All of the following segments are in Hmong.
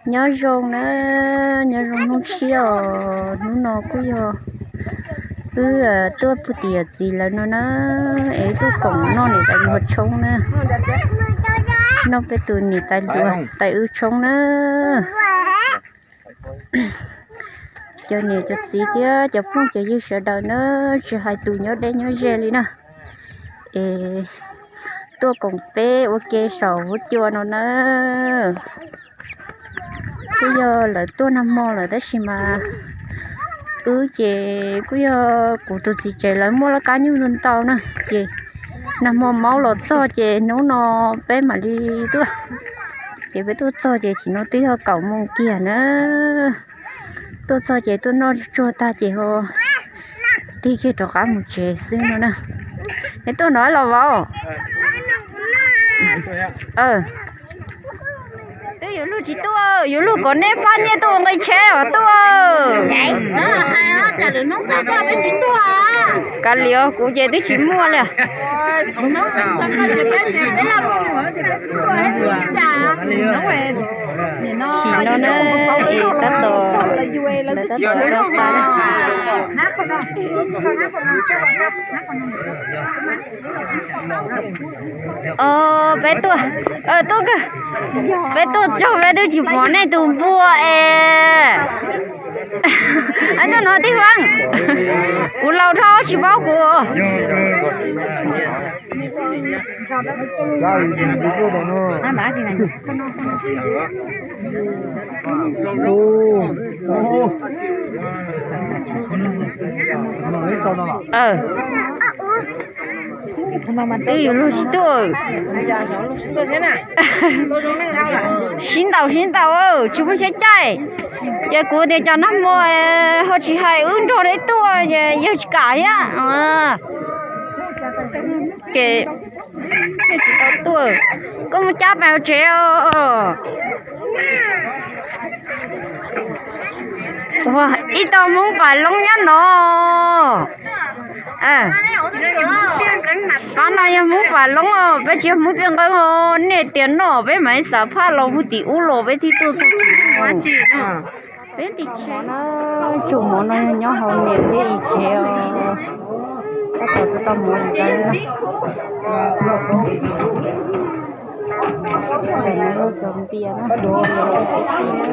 Nyob zoo na, nyob zoo hnub tshiab os. Hnub no kuj yog wb tuaj puag tim yawm txiv lawv no na, es wb tuaj koom noj niam tais luag tshoob na. Noj peb tus niam tais luag tais wb tshoob na. Cov niam cov txiv thiab cov phooj cov ywg sawv daws na, tsis hais tus nyob deb nyob ze li na, es tuaj koom peb ua ke saum huab cua no na. Kuj yog lawv tuaj nag hmo lawm tab sis mas wb ces kuj yog kuv tus txiv tsev lawv muaj laj kab nyuj ntau na, ces nag hmo maub los txog ces hnub no peb mam li tuaj. Ces peb tuaj txog ces tsim no twb yog kaum moos kiag na. Tuaj txog ces tuaj noj tsuag tag ces ho tig kiag rov qab mus tsev xwb no na. Es tuaj no los vauv. Twb yuav luag tsis tuaj, yuav luag kom nej fab nyiaj tuaj ua nqi tsheb os tuaj. Kav liam, kuv ces twb tsis muaj li. Chim no na, es tab tom, lawv tab tom rau xa na. Os, peb tuaj, tuaj kawg. Peb tuaj txog peb twb tsis pom nej tus npua es. Tuaj no tij Faab, kuv laus dhau tsis paub kuv. Twb yuav luag tsis tuaj. Sib ntaus sib ntaus, tsis muaj tsheb caij. Ces kuv tias cas nag hmo ho tsis hais wb nrog neb tuaj ces yawg tsis kam thiab. Ces tsis tau tuaj, koj mus cab pais hauv tsev os. Ua ib tog Hmoob Pam Loob nyob no. Qab no yog Hmoob Pam Loob os, peb tsis yog Hmoob Txiaj Nqeeb os. Nej tias noj peb mam xav phaj los puag tim ub los peb thiaj tuaj txog tim no. Peb tim tsev na, tsum mov no yog nyob hauv niam thiab txiv tsev os. Tab tom tau mov li cas li na. Cov npias na, npias pepsi na.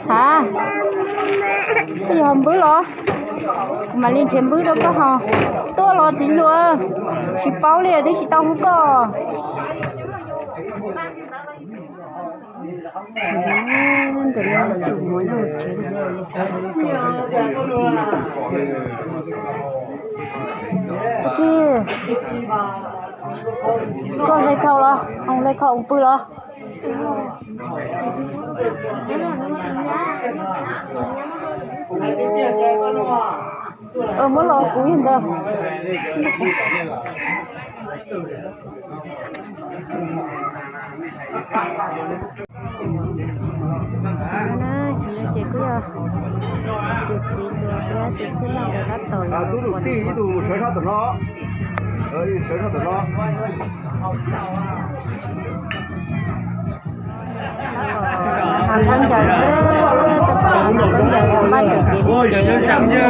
Ha, koj yuav haus npwb los? Kuv mam li nrhiav npwb rau koj haus. Tuaj los txiv hluas, tsis paub li twb tsis tau hu koj. Ntawm no tsum mov nyob hauv tsev. Tsis, koj hle khau los, hle khau pw los? Muab los kuv yog ntawd. Ces kuj yog tus txiv hluas thiab tus phwj laj nkawd tab tom los ua tij ib tug sawv sab tom no, sawv sab tom no. Mas khaub ncaws, khaub ncaws maj tseem kev mus tsev.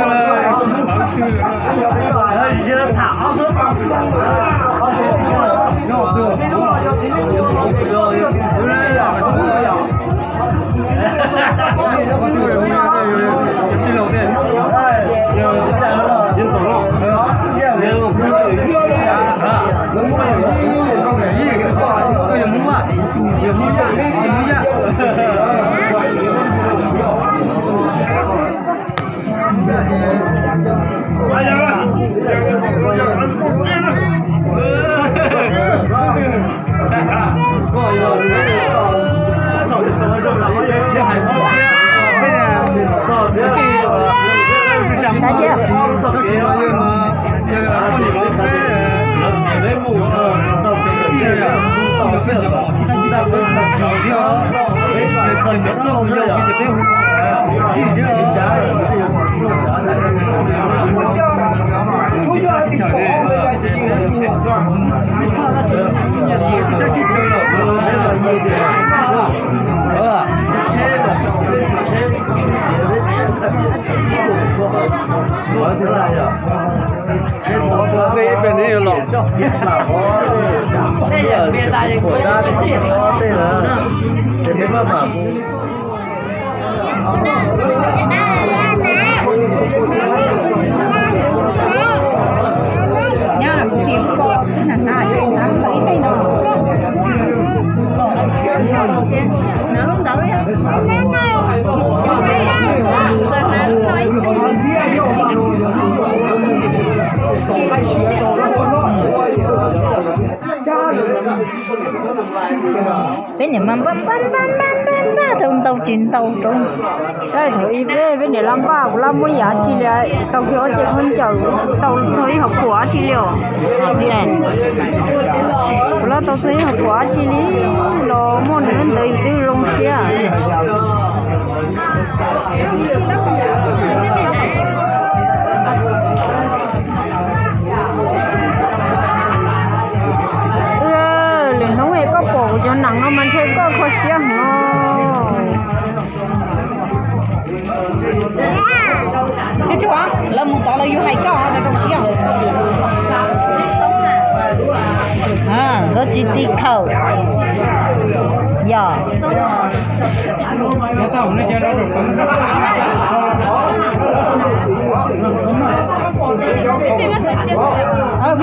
Peb niam mas npaj npaj npaj npaj npaj npaj tau ntau tsis ntau rau. Thaum ib pliag peb niam laj npaj, kuv laj muab yam tsi li, tau kiag ob ce khaub ncaws, tsis tau txog ib hauv phuam dab tsi li os. Kuv laj tau txog ib hauv phuam dab tsi li los muaj nws ntawd yus twb zoo siab. Lwm hnub es koj pom kuv cov nees no mas ntshe koj kho siab heev. Lawv mus tod lawv yuav hais koj zoo siab. Koj tsis tij khawm yog.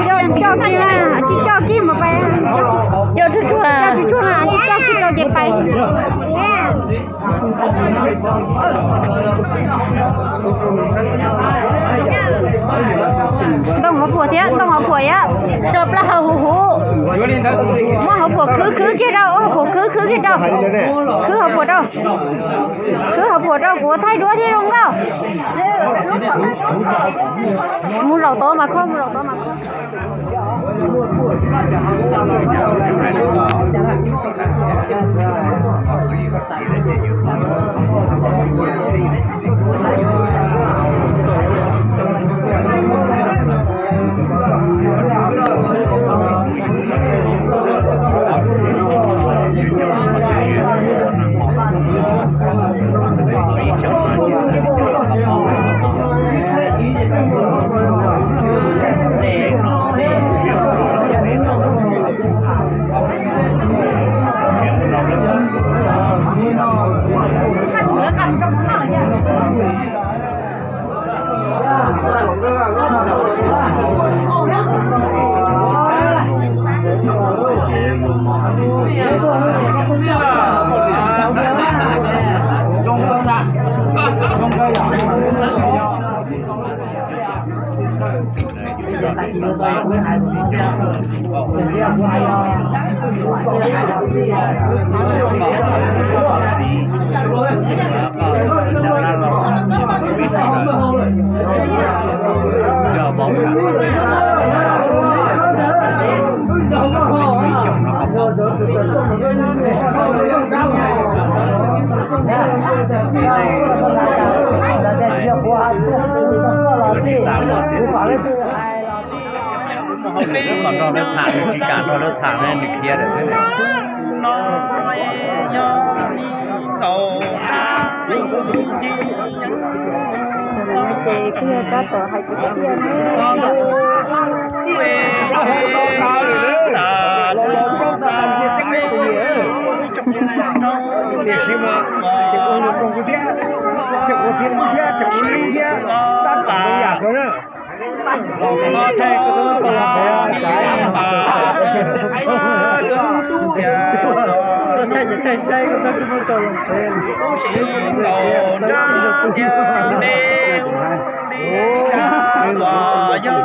Coj kiag, tsis coj kiag mas pais. Coj tsuag tsuag, coj tsuag tsuag, tsis coj kiag rau ces pais. Ntoo hauv phuam thiab, ntoo hauv phuam thiab, so plab hauv huv huv. Muab hauv phuam khwv khwv kiag rau, hauv phuam khwv khwv kiag rau. Khwv hauv phuam rau. Khwv hauv phuam rau, kuv thaij duab thiab zoo nkauj. Mus zaum tod mas kho, mus zaum tod mas kho. Kom nrog lawv tham, tsis kam nrog lawv tham ne, nws khiav lawm thiab ne. Ces kuj yog tab tom hais kwv txhiaj ne. Tiam sis mas ces kuv ua nrog kuv thiab, ces kuv thiab thiab, ces kuv li thiab, tab tom yam ko na. Los thaij koj tus tub rog los pem, thaij ces thaij saib koj tus tub rog los pem. Kuv siv nkaus nrab tiag me, kuv li tiag los yog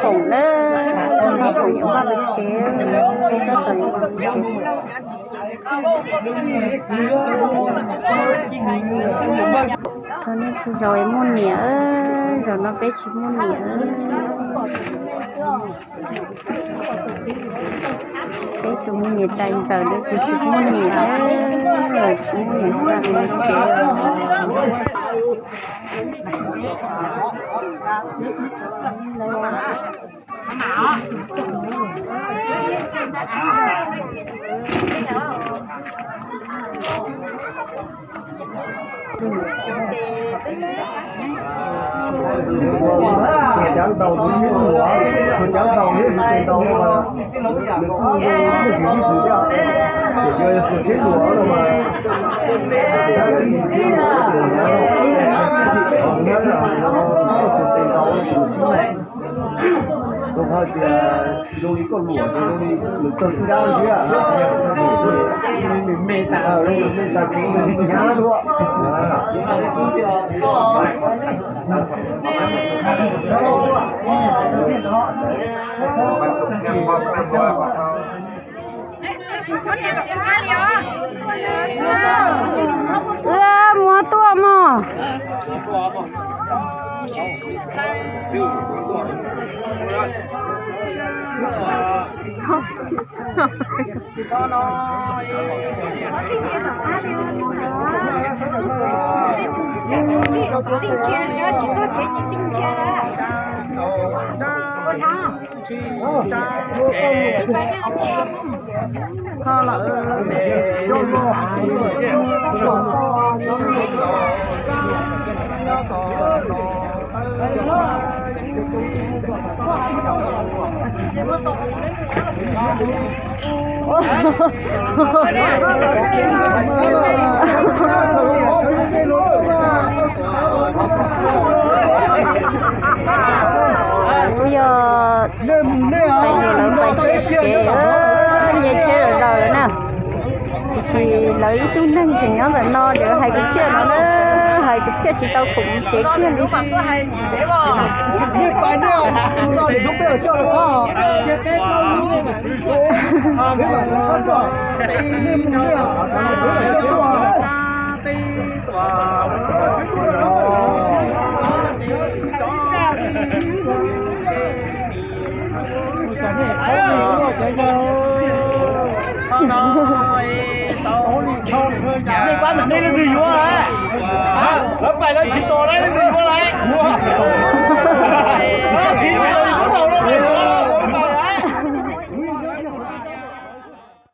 Khoom na, khoom yuav vaj lub tsev, peb tab tom yuav vaj lub tsev. Txhua nej txhua zaus es muaj niam, zaum no peb tsis muaj niam. Peb tus me niam tais ntxawm no ces tsis muaj niam, tsis muaj niam xa lub tsev. Cov ntaus tus tsheb luam, cov ntaus thiab tus tes ntaus no mas nws kuj muaj tsis ib xwm thiab, tiam sis tus tsheb luam no mas tus tsheb luam tus nyav no, nyav no tus tes ntaus tus tsheb, rau qhov tias zoo li koj luam ces zoo li nws tawg dab thiab, me tas, me tas ces nws nyav dua. Wb mus tuaj mog. Kuj yog pais lawv pais tsheb ces nce tsheb zom zaws lawm na. Tiam sis lawv ib tug neeg tseem nyob ntawm no lawv hais kwv txhiaj no na, hais kwv txhiaj tsis tau khoom mus tsev kiag li. Nej pab ntawm nej leej twg yuav? Lawv pais lawv tsis tos lawv leej twg yuav?